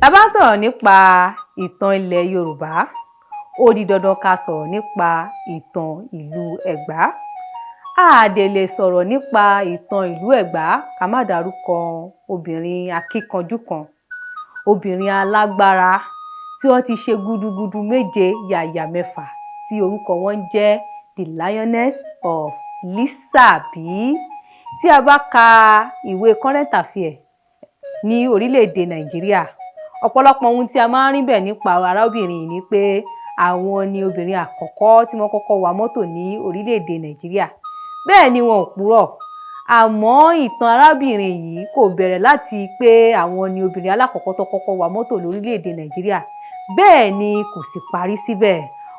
Tá bá ń sọ̀rọ̀ nípa ìtàn ilẹ̀ Yorùbá, ó di dandan ká sọ̀rọ̀ nípa ìtàn ìlú Ẹ̀gbá. A à dẹ̀ lè sọ̀rọ̀ nípa ìtàn ìlú Ẹ̀gbá ká má dárúkọ obìnrin akíkanjú kan, obìnrin alágbára tí wọ́n ti ṣe gudugudu méje yàyà mẹ́fà, tí orúkọ wọn ń jẹ́ The Lioness of Lísàbí. Tí a bá ka ìwé current affair ní orílẹ̀-èdè Nàìjíríà, ọ̀pọ̀lọpọ̀ ohun tí a máa ń rí bẹ̀ nípa arábìnrin yìí ni pé àwọn ni obìnrin àkọ́kọ́ tí wọ́n kọ́kọ́ wa mọ́tò ní orílẹ̀-èdè Nàìjíríà. Bẹ́ẹ̀ ni, wọn ò purọ́, àmọ́ ìtàn arábìnrin yìí kò bẹ̀rẹ̀ láti pé àwọn ni obìnrin alákọ̀ọ́kọ́ tó kọ́kọ́ wa mọ́tò lórílẹ̀-èdè Nàìjíríà. Bẹ́ẹ̀ ni, kò sì parí síbẹ̀.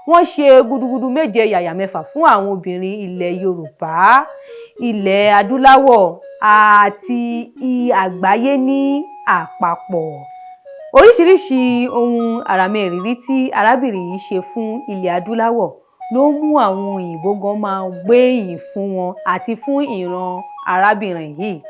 Wọ́n ṣe gudugudu méje yàyà mẹ́fà fún àwọn obìnrin ilẹ̀ Yorùbá, ilẹ̀ adúláwọ̀ àti àgbáyé ní àpapọ̀. Oríṣiríṣi ohun àràmẹ̀rírí tí arábìnrin yìí ṣe fún ilẹ̀ adúláwọ̀ ló mú àwọn òyìnbó gan máa gbé ìyìn fún wọn àti fún ìran arábìnrin yìí.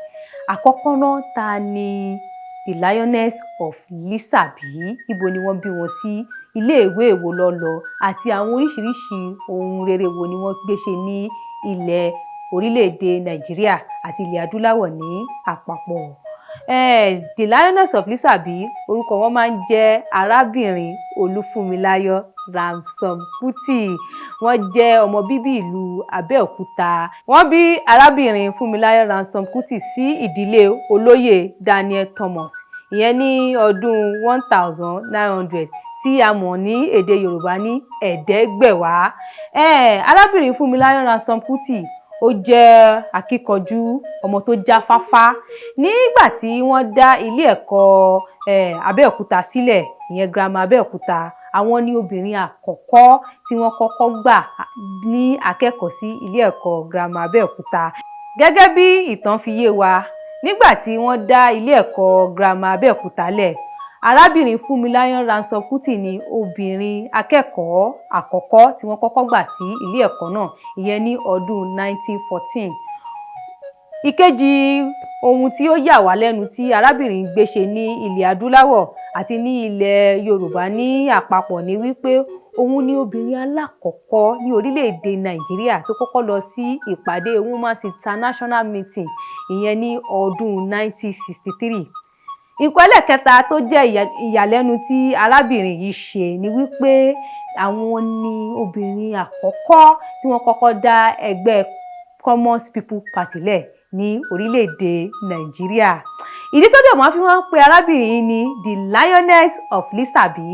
Àkọ́kọ́ náà, ta ni The Lioness of Lísàbí? Ibo ni wọ́n bí wọn sí? Iléèwé wo ló lọ? Àti àwọn oríṣiríṣi ohun rere wo ni wọ́n gbé ṣe ní ilẹ̀ orílẹ̀-èdè Nàìjíríà àti ilẹ̀ adúláwọ̀ ní àpapọ̀? The Lioness of Lísàbí, orúkọ wọn máa ń jẹ́ arábìnrin Olúfúnmiláyọ̀ Ransome Kuti. Wọ́n jẹ́ ọmọ bíbí ìlú Abẹ́òkúta. Wọ́n bí arábìnrin Fúnmiláyọ̀ Ransome Kuti sí ìdílé olóyè Daniel Thomas, ìyẹn ní ọdún 1900, tí a mọ̀ ní èdè Yorùbá ní ẹ̀ẹ́dẹ́gbẹ̀wá. Arábìnrin Fúnmiláyọ̀ Ransome Kuti, ó jẹ́ akíkanjú ọmọ tó jáfáfá. Nígbà tí wọ́n dá ilé ẹ̀kọ́ Abẹ́òkúta sílẹ̀, ìyẹn Girama Abẹ́òkúta, àwọn ni obìnrin àkọ́kọ́ tí wọ́n kọ́kọ́ gbà ní akẹ́kọ̀ọ́ sí ilé ẹ̀kọ́ Girama Abẹ́òkúta. Gẹ́gẹ́ bí ìtàn fi yé wa, nígbà tí wọ́n dá ilé ẹ̀kọ́ Girama Abẹ́òkúta lẹ̀, arábìnrin Fúnmiláyọ̀ Ransome Kuti ní obìnrin akẹ́kọ̀ọ́ àkọ́kọ́ tí wọ́n kọ́kọ́ gbà sí ilé ẹ̀kọ́ náà, ìyẹn ní ọdún 1914. Ìkejì ohun tí ó yà wá lẹ́nu tí arábìnrin gbé ṣe ní ilẹ̀ adúláwọ̀ àti ní ilẹ̀ Yorùbá ní àpapọ̀ ni wípé òun ni obìnrin alákọ̀ọ́kọ́ ní orílẹ̀-èdè Nàìjíríà tó kọ́kọ́ lọ sí ìpàdé Women's International Meeting, ìyẹn ní ọdún 1963. Nǹkan ẹlẹ́kẹta tó jẹ́ ìyàlẹ́nu tí arábìnrin yìí ṣe ni wípé àwọn ni obìnrin àkọ́kọ́ tí wọ́n kọ́kọ́ dá ẹgbẹ́ Common People Party lẹ̀ ní orílẹ̀-èdè Nàìjíríà. Ìdí tó dẹ̀ wọ́n fi wọ́n pe arábìnrin yìí ní The Lioness of Lísàbí,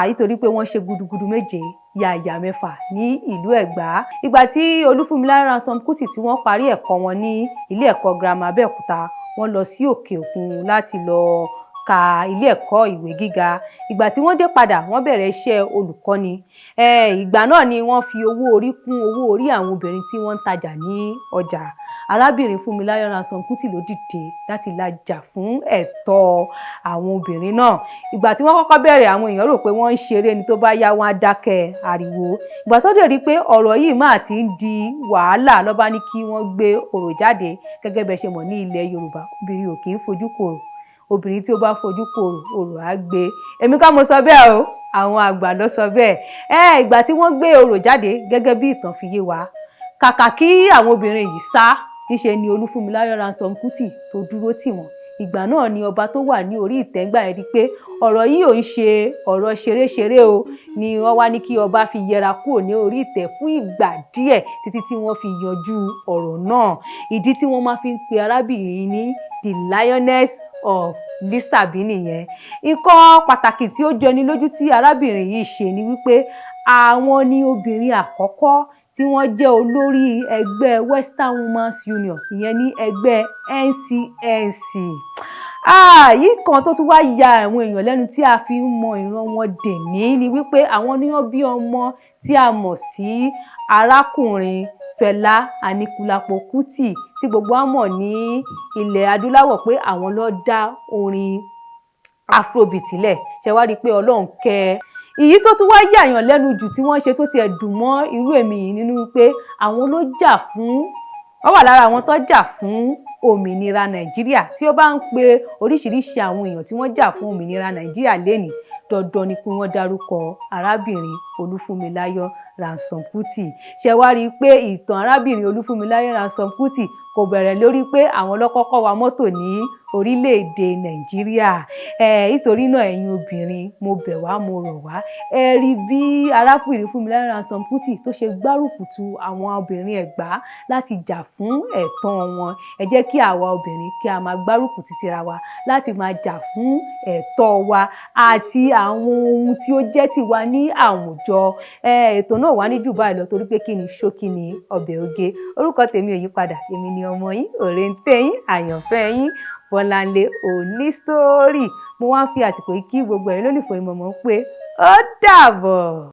nítorí pé wọ́n ṣe gudugudu méje yàyà mẹ́fà ní ìlú Ẹ̀gbá. Ìgbà tí Olúfúnmiláyọ̀ Ransome Kuti tí wọ́n parí ẹ̀kọ́ wọn ní ilé ẹ̀kọ́ girama Abẹ́òkúta, wọ́n lọ sí òkè òkun láti lọ ka ilé ẹ̀kọ́ ìwé gíga. Ìgbà tí wọ́n dé padà, wọ́n bẹ̀rẹ̀ iṣẹ́ olùkọ́ni. Ìgbà náà ni wọ́n fi owó orí kún owó orí àwọn obìnrin tí wọ́n ń tajà ní ọjà. Arábìnrin Fúnmiláyọ̀ Ransome Kuti ló dìde láti làjà fún ẹ̀tọ́ àwọn obìnrin náà. Ìgbà tí wọ́n kọ́kọ́ bẹ̀rẹ̀, àwọn èèyàn rò pé wọ́n ń ṣeré ni, tó bá yá, wọ́n á dákẹ́ ariwo. Ìgbà tó dẹ̀ rí pé ọ̀rọ̀ yìí máa ti ń di wàhálà, ló bá ní kí wọ́n gbé orò jáde. Gẹ́gẹ́ bẹ́ẹ̀ ṣe mọ̀, ní ilẹ̀ Yorùbá, obìnrin ò kì í fojú korò. Obìnrin tí ó bá fojú korò, orò á gbé. Èmi kọ́ mo sọ bẹ́ẹ̀ o, àwọn àgbà ló sọ bẹ́ẹ̀. Ìgbà tí wọ́n gbé orò jáde, gẹ́gẹ́ bí ìtàn fi yé wa, kàkà kí àwọn obìnrin yìí sá, níṣe ni Olúfúnmiláyọ̀ Ransome Kuti tó dúró tì wọ́n. Ìgbà náà ni ọba tó wà ní orí ìtẹ́ ńgbà yẹn di pé ọ̀rọ̀ yìí ò ń ṣe ọ̀rọ̀ ṣeréṣeré o, ni wọ́n wá ní kí ọba fi yẹra kúrò ní orí ìtẹ́ fún ìgbà díẹ̀ títí tí wọ́n fi yanjú ọ̀rọ̀ náà. Ìdí tí wọ́n máa fi ń pe arábìnrin ní The Lioness of Lísàbí nìyẹn. Nǹkan pàtàkì tí ó jọni lójú tí arábìnrin yìí ṣe ni wípé àwọn ni obìnrin àkọ́kọ́ tí wọ́n jẹ́ olórí ẹgbẹ́ Western Women's Union, ìyẹn ní ẹgbẹ́ NCNC. Yìí kan tó tún wá ya àwọn èèyàn lẹ́nu tí a fi ń mọ ìran wọn dèní ni wípé àwọn ni wọ́n bí ọmọ tí a mọ̀ sí arákùnrin Fẹlá Aníkúlápó Kútì, tí gbogbo wa mọ̀ ní ilẹ̀ adúláwọ̀ pé àwọn ló dá orin Afrobeat lẹ̀. Ṣe wá rí i pé Ọlọ́run kẹ́ ẹ? Ìyí tó tún wá yàyàn lẹ́nu jù tí wọ́n ṣe, tó tiẹ̀ dùn mọ́ irú èmi yìí nínú, pé àwọn ló jà fún Wọ́n wà lára àwọn tó jà fún òmìnira Nàìjíríà. Tí ó bá ń pe oríṣiríṣi àwọn èèyàn tí wọ́n jà fún òmìnira Nàìjíríà lénìí, dandan ni kí wọ́n dárúkọ arábìnrin Olúfúnmiláyọ̀ Ransome Kuti. Ṣe wá rí i pé ìtàn arábìnrin Olúfúnmiláyọ̀ Ransome Kuti kò bẹ̀rẹ̀ lórí pé àwọn ló kọ́kọ́ wa mọ́tò ní orílẹ̀-èdè Nàìjíríà? Nítorí náà, ẹ̀yin obìnrin, mo bẹ̀ wá, mo rọ̀ wá, ẹ rí bí arábìnrin Fúnmiláyọ̀ Ransome Kuti tó ṣe gbárùkù àwọn obìnrin Ẹ̀gbá láti jà fún ẹ̀tọ́ wọn. Ẹ jẹ́ kí àwa obìnrin kí a máa gbárùkù títira wa láti máa jà fún ẹ̀tọ́ wa àti àwọn ohun tí ó jẹ́ tiwa ní àwùjọ. Ètò náà wà ní jù báyìí lọ, torí pé kí ni, ṣókí ni ọbẹ̀ oge. Orúkọ tèmi ò yí padà, èmi ni ọmọ yín, òrèǹtẹ̀ yín, àyànfẹ́ yín, Bọ́láńlé Onísítórì. Mo wá ń fi àsìkò yìí kí gbogbo ẹ̀yin lólùfẹ́ mọ̀mọ́ pé ó dàbọ̀.